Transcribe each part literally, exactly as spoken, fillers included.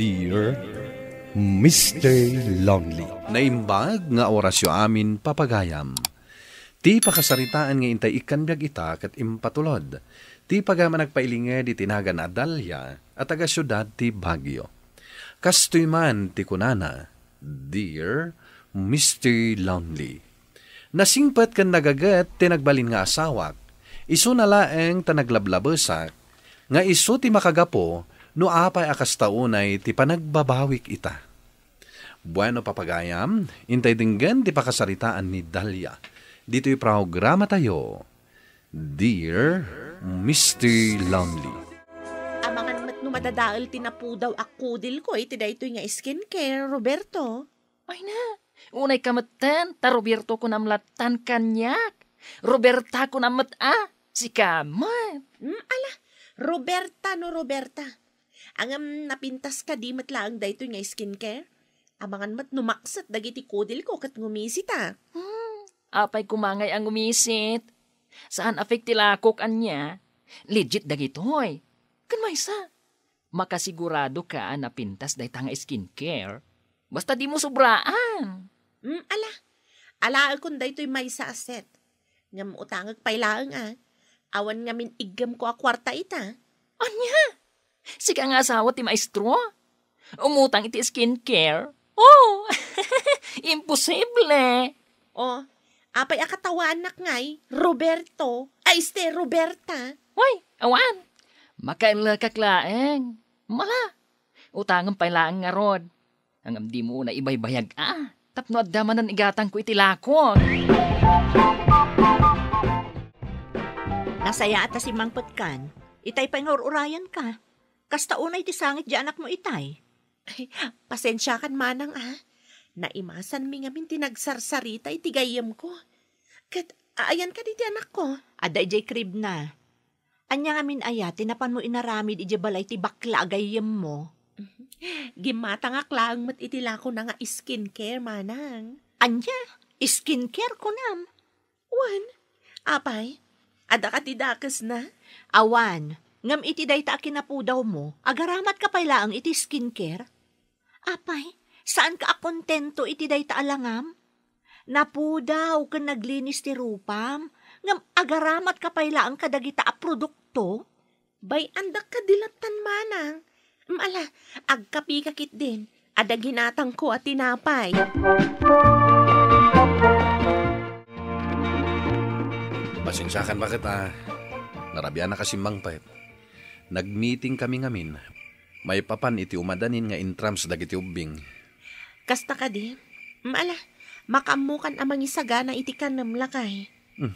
Dear Mister Lonely. Naimbag nga orasyo amin, papagayam. Ti pakasaritaan nga intay ikkan biag ita ket impatulod ti pagayam a nagpailinged iti nagan a Dalia a taga-siudad ti Baguio. Kastoy man ti kunana, Dear Mister Lonely. Nasingpet ken nagaget ti nagbalin nga asawak. Isuna laeng ta naglablabesak nga isu ti makagapu no apay a kasta unay ti panagbabawik ita. Bueno, papagayam, intay denggen ti pakasaritaan ni Dalia ditoy programatayo, Dear Mister Lonely. Amangan met no madadael ti napudaw a kudilko iti daytoy nga skincare, Roberto. Ay na, unay ka metten, ta Roberto kunam lattan kaniak. Roberta kunam met a, sika met. Mm, ala, Roberta no Roberta. Ngem napintas kadi met laeng daytoy nga skincare? Amangan met no makset dagiti kudilko ket ngumisita. Hmm, apay koma ngay a ngumisit? Saan a fake ti lakok ania? Legit dagitoy. Ken maysa, makasigurado ka a napintas dayta nga skincare? Basta dimo sobraan. Hmm, ala. Alaekon daytoy maysa a set. Ngem utangek pay laeng a. Awan ngamin iggemko a kuarta ita. Ania? Sika nga asawa ti maestro? Umutang iti skincare? Oh! Imposible! Oh, apay a katawaannak ngay, Roberto? Ay, este, Roberta. Hoy, awan! Makaellekak laeng. Mala, utangem pay laeng ngarud. Ngem dimo unay ibaybayag a, tapno adda manen igatangko iti lakok. Nasayaat a simmangpetkan. Itay pay nga ur-urayanka. Kasta unay ti sangit ti anakmo itay. Ay, pasensiakan manang a. Naimasanmi ngamin ti nagsarsarita iti gayyemko. Ket ayan kadi ti anakko? Adda idiay cribna. Ania ngamin aya ti napanmo inaramid idiay balay ti bakla a gayyemmo? Gimmatangak laeng met iti lakona nga skincare, manang. Ania? Skincare kunam? Wen, apay, adda kadi dakesna? Awan, ngem iti dayta a kinapudawmo, agaramat ka pay laeng iti skincare? Apay, saan ka a kontento iti dayta a langam? Napudaw ken naglinis ti rupam, ngem agaramat ka pay laeng kadagita a produkto? Bay-andak kadi lattan manang. Em, ala, agkapika ketdin. Adda ginatangko a tinapay. Pasensiakan baket a narabianak a simmangpet. Nagmiting kami ngamin. Maipapan iti umadanin nga intrams dagiti ubbing. Kasta kadi? Em, ala, makaammokan a mangisagana iti kanem, lakay. Hmm.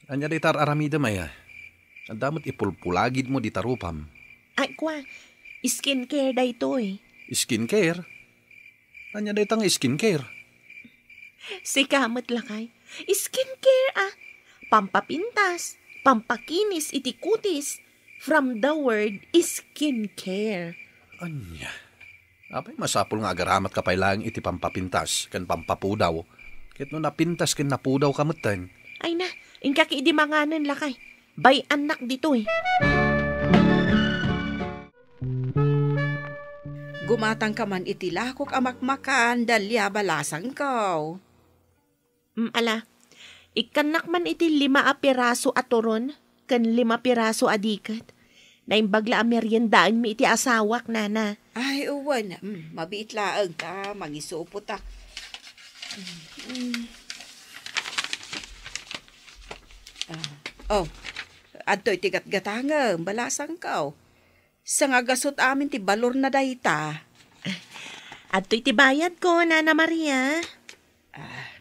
Ania dayta ar-aramidem aya? Adda met ipulpulagidmo dita rupam. Ay, kua, skincare daytoy. Skincare? Ania dayta nga skincare? Sika met, lakay. Skincare, ah. Pampapintas, pampakinis iti kutis. From the word skincare. Ania? Apay, masapul nga agaramat ka pay laeng iti pampapintas ken pampapudaw, ket no napintas ken napudaw ka metten. Ay na, inka idi manganen, lakay. Bay-annak ditoy. Gumatangka man iti lakok a makmakan, Dalia, balasangko. Mm, ala, ikkannak man iti lima a piraso a turon ken lima piraso a diket. Naimbag la a meriendaenmi iti asawak, nana. Ay, wen. Mm, mabiit laeng ta, mangisupo ta. Mm, mm. Ah, oh, adtoy ti gatgatangem, balasangko. Sangagasut amin ti balor na dayta. Adtoy ti bayadko, Nana Maria. Ah,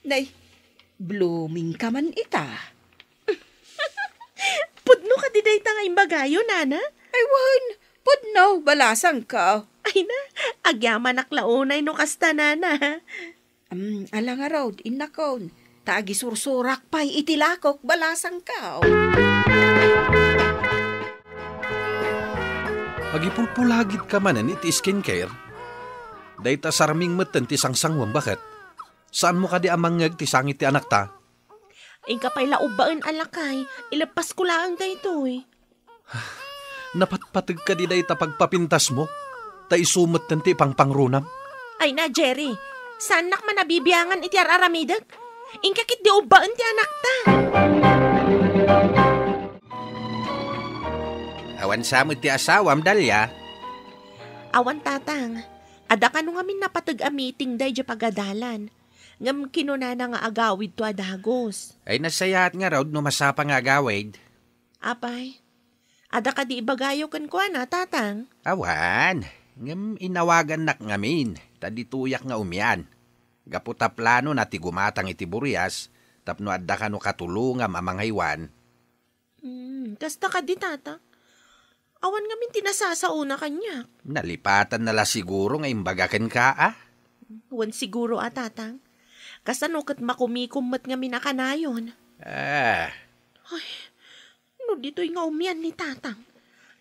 nay, blooming ka man ita. Pudno kadi dayta nga imbagayo, Nana? Ay, wen, pudno, balasangko. Ay na, agyamanak la unay no kasta, Nana. Am, ala ngarud, innakon, ta agisursurak pay iti lakok, balasangko. Agipulpulagidka manen iti skincare? Dayta sarming metten ti sangsanguem, baket? Saanmo kadi a mangngeg ti sangit ti anakta? Inka pay la ubbaen a lakay, ileppasko laeng daytoy. Napatpateg kadi dayta pagpapintasmo? ta isu metten ti ipangpangrunam. Ay na, Jerry, saannak man a bibiangan iti ar-aramidek. Inka ketdi ubbaen ti anakta. Awan sa met ti asawam, Dalia? Awan, Tatang. Adda kano ngamin napateg a meeting daydiay pagadalan. Ngem kinunana nga agawidto a dagus. Ay, nasayaat ngarud no masapa nga agawid. Apay, adda kadi ibagayo kenkuana, Tatang? Awan, ngem inawagannak ngamin, ta ditoyak nga umian. Gapu ta planona ti gumatang iti burias, tapno adda kano katulongam a mangaywan. Hmm, kasta kadi, Tatang. Awan ngamin ti nasasaona kaniak. Nalipatanna la siguro nga imbaga kenka, a? Wen siguro a, Tatang. Kasano ket makumikom met ngamin a kanayon? Ah. Ay, no ditoy nga umian ni Tatang,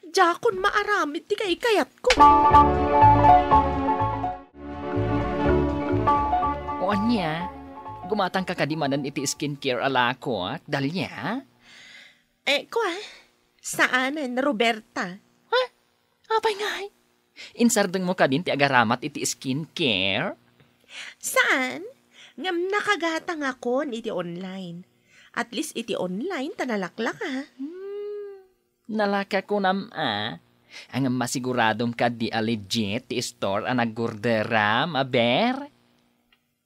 diakon maaramid ti kaikayatko. O ania, gumatangka kadi manen iti skincare a lakok, Dalia? Eh, kua, saanen, Roberta. Ha? Apay ngay? Insardengmo kadin ti agaramat iti skincare? Saan? Ngem nakagatangakon iti online. At least iti online ta nalaklaka. Hmm, nalaka kunam a. Ngem masiguradom kadi a legit ti store a nagorderam, aber?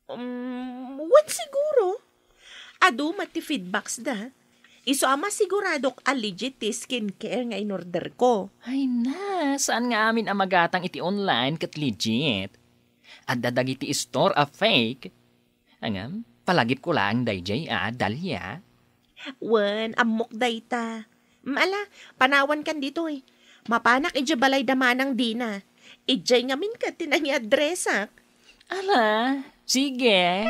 Um, wen siguro. Adu met ti feedbacks da. Isu a masiguradok a legit ti skincare nga inorder ko. Ay na, saan nga amin a magatang iti online ket legit? Adda dagiti store a fake. Ngem, palagipko laeng daydiay a, Dalia. Wen, ammok dayta. Mm, ala, panawankan ditoy. Mapanak idiay balay da manang Dina. Idiay ngamin ket ti nangiadresak. Ala, sige.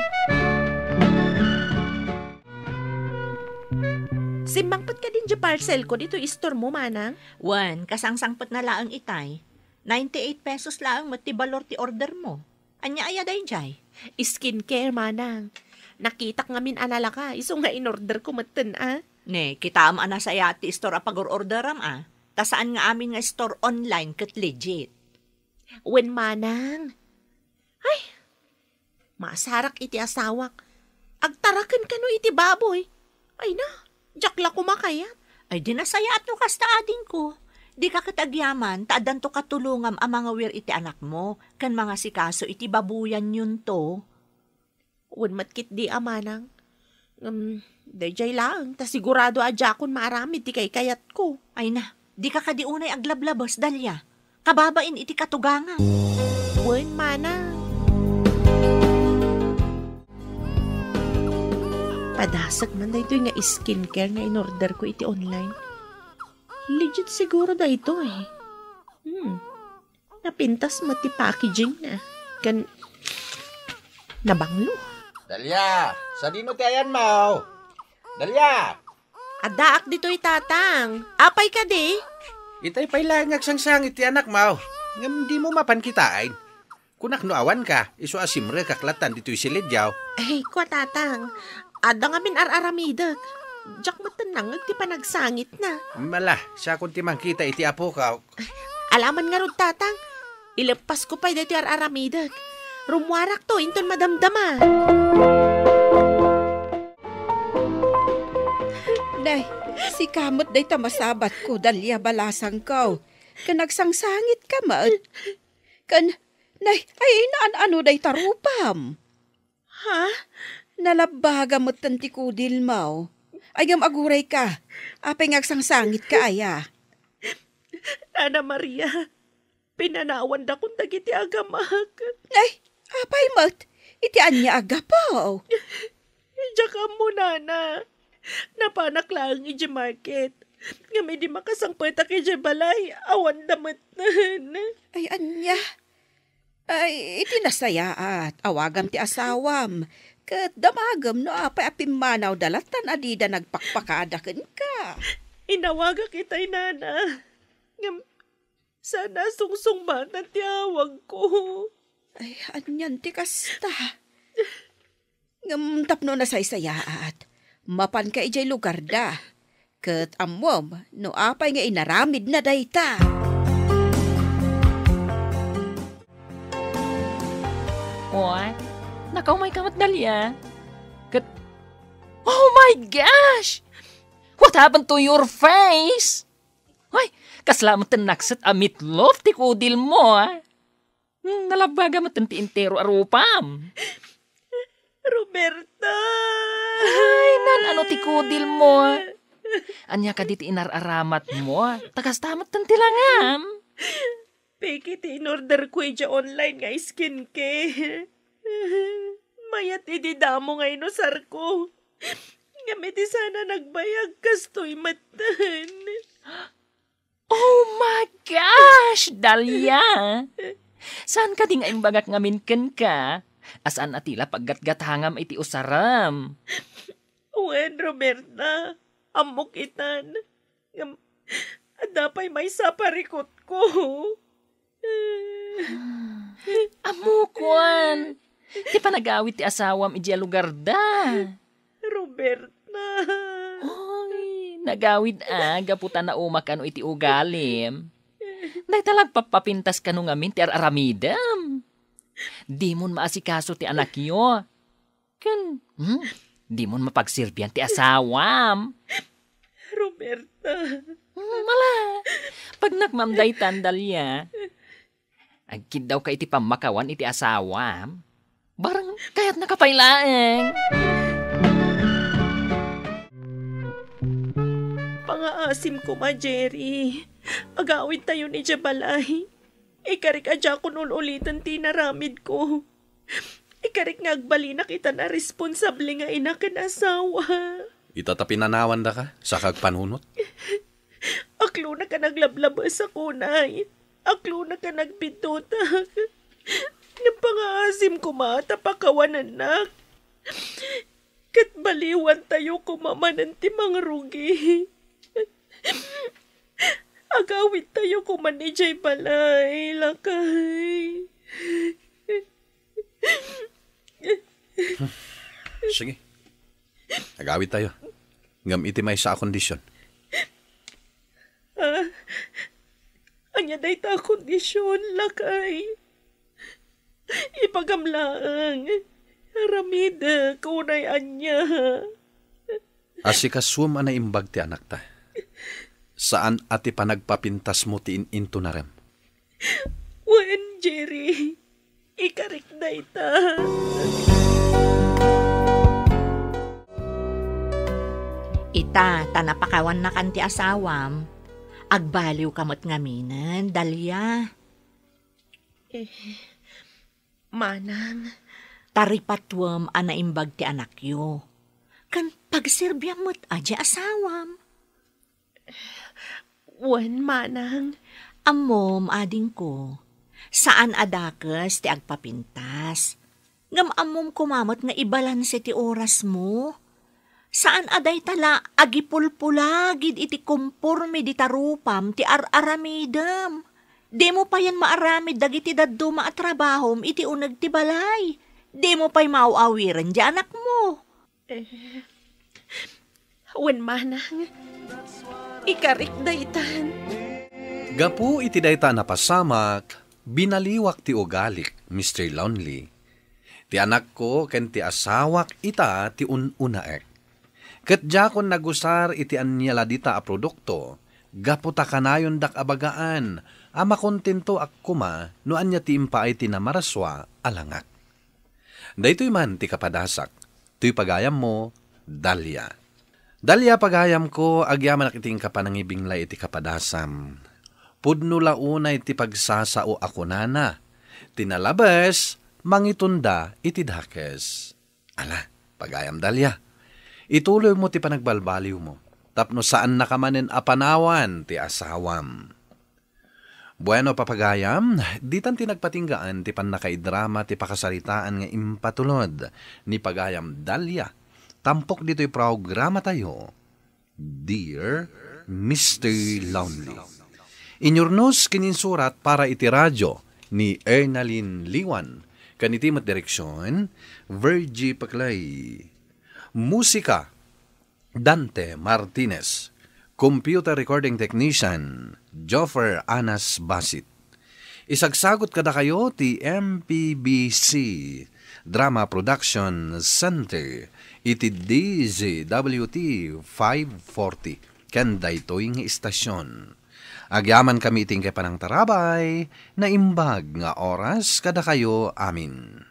Simmangpet kadin diay parcel ko ditoy store mo, manang? Wen, kasangsangpet na laeng itay. Ninety-eight pesos laeng met ti balor ti order mo. Ania aya daydiay? Skincare, manang. Nakitak ngamin a nalaka, isu nga in-order ko metten a. Ne, kitaem a nasayaat ti store a pagor-orderam a. Ta saan nga amin nga store online ket legit. Wen, manang. Ay, masarak iti asawak. Agtaraken kano iti baboy. Ay na, diak la koma kayat. Ay, di nasayaat no kasta, adingko. Dika ket agyaman, ta addanto katulongam a mangawir iti anakmo, ken mangasikaso iti babuyanyonto. Wen met ketdi a, manang. Ngem, daydiay laeng, ta sigurado a diakon maaramid ti kaikayatko. Ay na, dika kadi unay aglablabes, Dalia. Kababain iti katugangam. Wen, manang. Padasek man daytoy nga skincare nga in-order ko iti online. Legit siguro daytoy. Hmm. Napintas met ti packaging na. Ken nabanglo. Dalia, sadino ti ayanmo? Dalia! Addaak ditoy, Tatang. Apay kadi? Itay pay laeng nga agsangsangit ti anakmo. Ngem dimo mapan kitaen. Kunak no awanka, isu a simrekak latan ditoy silidyo. Ay, kua, Tatang. Adda ngamin ar-aramidek. Diak met nangngeg ti panagsangitna. Mala, siakon ti mangkita iti apok. Alaman ngarud, Tatang. Ileppasko pay daytoy ar-aramidek. Rummuarakto inton madamdama. Nay, sika met dayta masabatko, Dalia, balasangko. Ken agsangsangitka met. Ken, nay, ay, naan-ano dayta rupam? Ha? Nalabbaga metten ti kudilmo. Ay, ngem agurayka. Apay nga agsangsangitka aya? Nana Maria, pinanawandakon dagiti agamak. Ay, apay met? Iti ania a gapu? Diak ammo, nana. Napanak laeng idiay market. Ngem idi makasangpetak idiay balay, awan da metten. Ay, ania? Ay, iti nasayaat, awagam ti asawam, ket damagem no apay a pimmanawda latan a dida nagpakpakada kenka. Inawagak itay, nana. Ngem, sana sungsungbaten ti awagko. Ay, anian ti kasta? Ngem tapno nasaysayaat, mapanka idiay lugarda, ket ammom no apay nga inaramidna dayta. Nakaumay ka met, Dahlia. Ket, oh my gosh! What happened to your face? Ay, kasla met nakset a meatloaf ti kudil mo, ah. Hmm, nalabbaga met ti entero a rupam. Roberta! Ay, nan, ano ti kudil mo? Ania kadi ti inar-aramat mo? Ta kasta met ti langam. Peke ti in-order ko idiay online nga skincare. Mayat idi damo nga inusar ko. Ngem idi sana nagbayag, kastoy metten. Oh my gosh, Dahlia! Saan kadi nga imbagak ngamin kenka? Asaan a ti la paggatgatangam iti usaram? Wen, Roberta, ammok itan. Ngem, adda pay maysa a parikutko. Ammokuan, ti panagawid ti asawam idiay lugarda. Roberta. Oy, nagawid a, gapu ta naumakan iti ugalim. Dayta la agpapapintas kano ngamin ti ar-aramidem. Dimon maasikaso ti anakyo. Ken, hmm? Dimon mapagserbian ti asawam. Roberta. Hmm, mala. Pagnak, Ma'am Daytan, Dahlia. Agkiddawka iti pammakawan iti asawam. Barang kayatnaka pay laeng. Pangaasim koma, Jerry. Agawidtayon idiay balay. Ikarik a diakon ul-uliten ti inaramidko. Ikarik nga agbalinak itan a responsable nga ina ken asawa. Ita ta pinanawandaka, saka agpanunot. Aklonak a naglablabes a kunay. Aklonak a nagbiddutak. Ngem pangaasim koma ta pakawanennak. Ket baliwantayo koma manen ti mangrugi. Agawidtayo koman idiay balay, lakay. Sige. Agawidtayo. Ngem iti maysa a kondisyon. Ah, ania dayta a kondisyon, lakay? Ibagam laeng. Aramidek, unay ania. Asikasuem a naimbag ti anakta. Saan a ti panagpapintasmo ti in-intunarem. Wen, Jerry. Ikarik dayta. Ita, ta napakawannakan ti asawam, agbaliwka met ngaminen, Dahlia. Eh, Manang. Ta ripatuem a naimbag ti anakyo. Ken pagserbiam met a di asawam. Wen, Manang. Ammom, adingko, saan a dakes ti agpapintas. Ngem ammom koma met nga ibalanse ti orasmo. Saan a dayta la agipulpulagid iti komporme dita rupam ti ar-aramidem. Dimo payen maaramid dagiti dadduma a trabahom iti uneg ti balay. Dimo pay maaw-awiren ti anakmo. Eh, wen, Manang, ikarik daytan. Gapu iti dayta a napasamak, binaliwak ti ugalik, Mister Lonely. Ti anakko ken ti asawak ita ti un-unaek. Ket diakon nagusar iti ania la dita a produkto, gapu ta kanayondak a bagaan a makontentoak koma no ania ti impaay ti namarasua a langak. Daytoy man ti kapadasak, toy pagayammo, Dahlia. Dahlia, pagayamko, agyamanak iti inka panangibinglay iti kapadasam. Pudno la unay ti pagsasao a kunana, ti nalabes, mangitunda iti dakes. Ala, pagayam Dahlia, ituloymo ti panagbalbaliwmo, tapno saannaka manen a panawan ti asawam. Bueno, papagayam, ditan ti nagpatinggaan ti pannakaidrama ti pakasaritaan nga impatulod ni pagayam Dahlia, tampok ditoy programatayo, Dear Mister Lonely. Inyurnos ken insurat para iti radyo ni Ernalyn Liwan, ken iti met direksyon, Virgie Paclay. Musika, Dante Martinez. Computer recording technician, Joffer Anas Basit. Isagsagut kadakayo ti M P B C Drama Production Center iti D Z W T five forty ken daytoy nga istasyon. Agyamankami iti inkay panangtarabay, naimbag nga oras kadakayo amin.